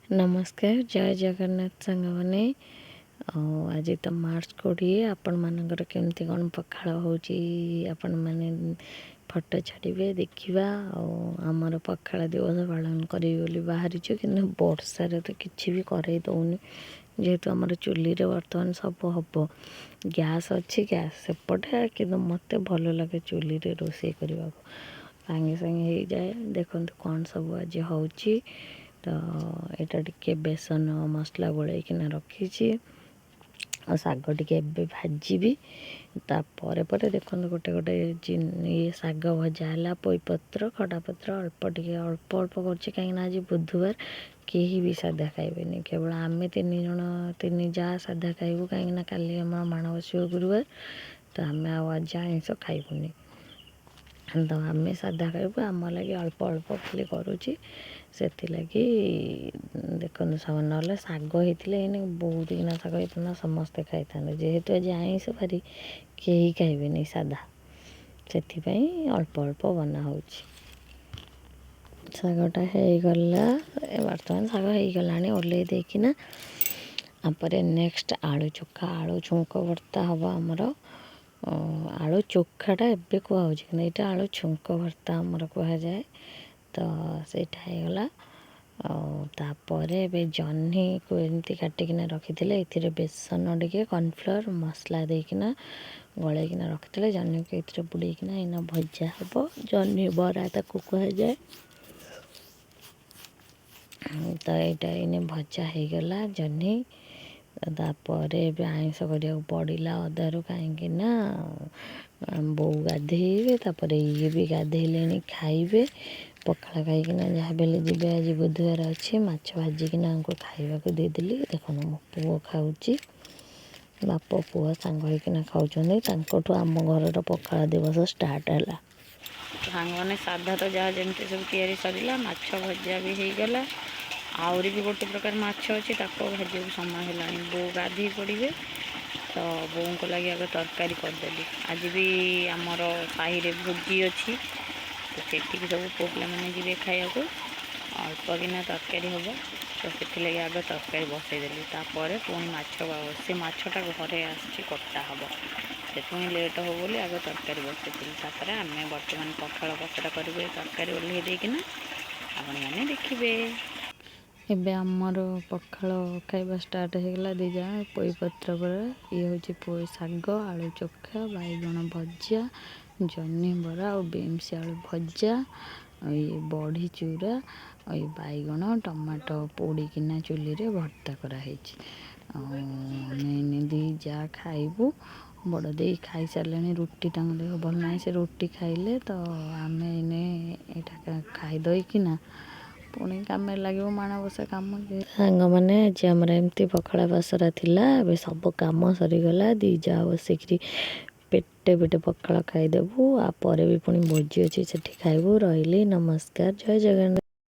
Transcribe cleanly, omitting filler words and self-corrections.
ନମସ୍କାର, ଜୟ ଜଗନ୍ନାଥ ସାଙ୍ଗମାନେ। ଆଉ ଆଜି ତ ମାର୍ଚ୍ଚ 20। ଆପଣମାନଙ୍କର କେମିତି କ'ଣ ପଖାଳ ହେଉଛି, ଆପଣମାନେ ଫଟୋ ଛାଡ଼ିବେ, ଦେଖିବା। ଆଉ ଆମର ପଖାଳ ଦିବସ ପାଳନ କରିବି ବୋଲି ବାହାରିଛୁ, କିନ୍ତୁ ବର୍ଷାରେ ତ କିଛି ବି କରେଇ ଦେଉନି। ଯେହେତୁ ଆମର ଚୁଲିରେ ବର୍ତ୍ତମାନ ସବୁ ହେବ, ଗ୍ୟାସ୍ ଅଛି, ଗ୍ୟାସ୍ ସେପଟେ, କିନ୍ତୁ ମୋତେ ଭଲ ଲାଗେ ଚୁଲିରେ ରୋଷେଇ କରିବାକୁ, ସାଙ୍ଗେ ସାଙ୍ଗେ ହେଇଯାଏ। ଦେଖନ୍ତୁ କ'ଣ ସବୁ ଆଜି ହେଉଛି। ତ ଏଇଟା ଟିକେ ବେସନ ମସଲା ଗୋଳେଇକିନା ରଖିଛି ଆଉ ଶାଗ ଟିକେ ଏବେ ଭାଜିବି। ତାପରେ ପରେ ଦେଖନ୍ତୁ ଗୋଟେ ଗୋଟେ ଇଏ ଶାଗ ଭଜା ହେଲା। ପୋଇପତ୍ର, ଖଡ଼ା ପତ୍ର ଅଳ୍ପ ଟିକେ, ଅଳ୍ପ ଅଳ୍ପ କରୁଛି, କାହିଁକିନା ଆଜି ବୁଧବାର, କେହି ବି ସାଧା ଖାଇବେନି। କେବଳ ଆମେ ତିନି ଜଣ, ତିନି ଯା ସାଧା ଖାଇବୁ, କାହିଁକିନା କାଲି ଆମର ମାଣବସିବ ଗୁରୁବାର, ତ ଆମେ ଆଉ ଆଜି ଆଇଁଷ ଖାଇବୁନି। ତ ଆମେ ସାଧା ଖାଇବୁ, ଆମ ଲାଗି ଅଳ୍ପ ଅଳ୍ପ ଖାଲି କରୁଛି ସେଥିଲାଗି। ଦେଖନ୍ତୁ ସବୁ, ନହେଲେ ଶାଗ ହେଇଥିଲେ ଏଇନେ ବହୁତ କିନା ଶାଗ ହେଇଥାନ୍ତା, ସମସ୍ତେ ଖାଇଥାନ୍ତେ। ଯେହେତୁ ଆଜି ଆଇଁଷ ବାରି, କେହି ଖାଇବେନି ସାଧା, ସେଥିପାଇଁ ଅଳ୍ପ ଅଳ୍ପ ବନା ହେଉଛି। ଶାଗଟା ହେଇଗଲା, ବର୍ତ୍ତମାନ ଶାଗ ହେଇଗଲାଣି, ଓହ୍ଲେଇ ଦେଇକିନା ତାପରେ ନେକ୍ସଟ ଆଳୁ ଚୋଖା, ଆଳୁ ଛୁଙ୍କ ଭର୍ତ୍ତା ହେବ ଆମର। ଆଳୁ ଚୋଖାଟା ଏବେ କୁହାହେଉଛି, କିନ୍ତୁ ଏଇଟା ଆଳୁ ଛୁଙ୍କ ଭର୍ତ୍ତା ଆମର କୁହାଯାଏ। ତ ସେଇଟା ହେଇଗଲା। ଆଉ ତାପରେ ଏବେ ଜହ୍ନିକୁ ଏମିତି କାଟିକିନା ରଖିଥିଲେ, ଏଥିରେ ବେସନ ଟିକେ, କର୍ଣ୍ଣଫ୍ଲୋର୍, ମସଲା ଦେଇକିନା ଗୋଳେଇକିନା ରଖିଥିଲେ। ଜହ୍ନିକୁ ଏଥିରେ ବୁଡ଼େଇକିନା ଏଇନା ଭଜା ହେବ, ଜହ୍ନି ବରା ତାକୁ କୁହାଯାଏ। ତ ଏଇଟା ଏଇନେ ଭଜା ହେଇଗଲା ଜହ୍ନି। ତାପରେ ଏବେ ଆଇଁଷ କରିବାକୁ ପଡ଼ିଲା ଅଦାରୁ, କାହିଁକି ନା ବୋଉ ଗାଧେଇବେ, ତାପରେ ଇଏ ବି ଗାଧେଇଲେଣି, ଖାଇବେ ପଖାଳ ଖାଇକିନା ଯାହା ବି ହେଲେ ଯିବେ। ଆଜି ବୁଧବାର ଅଛି। ମାଛ ଭାଜିକିନା ଆଙ୍କୁ ଖାଇବାକୁ ଦେଇଦେଲି। ଦେଖନ୍ତୁ, ମୋ ପୁଅ ଖାଉଛି, ବାପ ପୁଅ ସାଙ୍ଗ ହେଇକିନା ଖାଉଛନ୍ତି। ତାଙ୍କଠୁ ଆମ ଘରର ପଖାଳ ଦିବସ ଷ୍ଟାର୍ଟ ହେଲା। ସାଙ୍ଗମାନେ, ସାଧା ତ ଯାହା ଯେମିତି ସବୁ ତିଆରି ସରିଲା, ମାଛ ଭଜା ବି ହେଇଗଲା। ଆହୁରି ବି ଗୋଟେ ପ୍ରକାର ମାଛ ଅଛି, ତାକୁ ଭାଜିବାକୁ ସମୟ ହେଲାଣି, ବୋଉ ଗାଧେଇ ପଡ଼ିବେ, ତ ବୋଉଙ୍କ ଲାଗି ଆଗ ତରକାରୀ କରିଦେଲି। ଆଜି ବି ଆମର ସାହିରେ ଭୋଜି ଅଛି, ତ ସେଠିକି ସବୁ ପୁଅ ପିଲାମାନେ ଯିବେ ଖାଇବାକୁ। ଅଳ୍ପ କିନା ତରକାରୀ ହେବ, ତ ସେଥିଲାଗି ଆଗ ତରକାରୀ ବସେଇଦେଲି। ତାପରେ ପୁଣି ମାଛ, ସେ ମାଛଟା ଘରେ ଆସିଛି, କଟା ହେବ, ସେଥିପାଇଁ ଲେଟ୍ ହେବ ବୋଲି ଆଗ ତରକାରୀ ବସେଇଥିଲି। ତାପରେ ଆମେ ବର୍ତ୍ତମାନ ପଖାଳ ବସଟା କରିବୁ, ଏ ତରକାରୀ ଓହ୍ଲେଇ ଦେଇକିନା ଆପଣମାନେ ଦେଖିବେ। ଏବେ ଆମର ପଖାଳ ଖାଇବା ଷ୍ଟାର୍ଟ ହେଇଗଲା। ଦୁଇ ଯା ପୋଇପତ୍ର ବରା, ଇଏ ହେଉଛି ପୋଇ ଶାଗ, ଆଳୁ ଚୋଖା, ବାଇଗଣ ଭଜା, ଜହ୍ନି ବରା ଆଉ ବିମ୍ସ ଆଳୁ ଭଜା, ଆଉ ଇଏ ବଢ଼ି ଚୁରା, ଆଉ ଇଏ ବାଇଗଣ ଟମାଟୋ ପୋଡ଼ିକିନା ଚୁଲିରେ ଭର୍ତ୍ତା କରାହେଇଛି। ଆଉ ଆମେ ଏଇନେ ଦୁଇ ଯା ଖାଇବୁ। ବଡ଼ ଦେଇ ଖାଇସାରିଲେଣି ରୁଟି, ତାଙ୍କ ଦେହ ଭଲ ନାହିଁ, ସେ ରୁଟି ଖାଇଲେ। ତ ଆମେ ଏଇନେ ଏଇଟା ଖାଇଦେଇକିନା ପୁଣି କାମରେ ଲାଗିବ, ମାଣବସା କାମ। ସାଙ୍ଗମାନେ, ଆଜି ଆମର ଏମିତି ପଖାଳ ବସରା ଥିଲା। ଏବେ ସବୁ କାମ ସରିଗଲା, ଦୁଇ ଯା ବସିକିରି ପେଟେ ପେଟେ ପଖାଳ ଖାଇଦେବୁ। ଆଉ ପରେ ବି ପୁଣି ଭୋଜି ଅଛି, ସେଠି ଖାଇବୁ। ରହିଲି, ନମସ୍କାର, ଜୟ ଜଗନ୍ନାଥ।